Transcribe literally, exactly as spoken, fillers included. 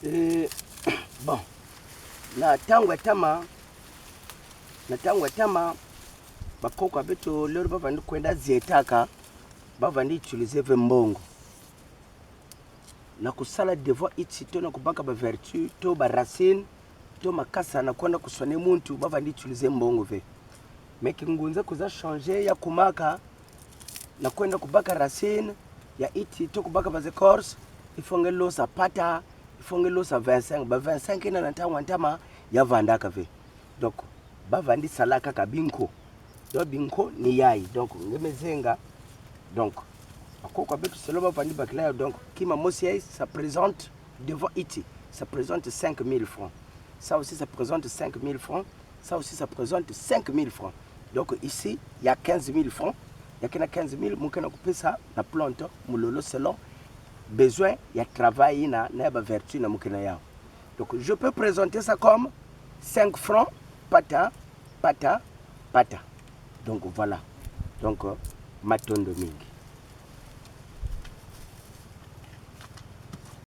Eh, bon. Na ntango ya ntama, na ntango ya ntama, bakoko ya beto lelo bavandi kwenda zetaka, bavandi utiliser ve mbongo. Na kusala devant iti to na kubaka ba vertu, to ba racine, to makasa na kwenda kusoigner muntu, bavandi utiliser mbongo ve. Mais kingunza kuza changer ya kumaka, na kwenda kubaka racine ya iti, to kubaka ba écorce, il faut nge losa pata, il faut nge losa vingt-cinq, ba vingt-cinq ina na ntango ya ntama, ya vandaka ve. Donc, bavandi salaka kaka binko. Donc, binko ni yayi. Donc, nge mezenga. Donc, bakoko ya beto selo bavandi bakila yayi. Donc, kima mosi yayi, ça présente devant iti, ça présente cinq mille francs. Ça aussi, ça présente cinq mille francs. Ça aussi, ça présente cinq mille francs. Donc, ici, il y a quinze mille francs. Il y a kena quinze mille, mu kena kupesa na plante, mu lolo selon besoin ya travail ina, na ba vertu na mu kena yayi. Donc, je peux présenter ça comme cinq francs, pata, pata, pata. Donc, voilà. Donc, euh, matondo mingi.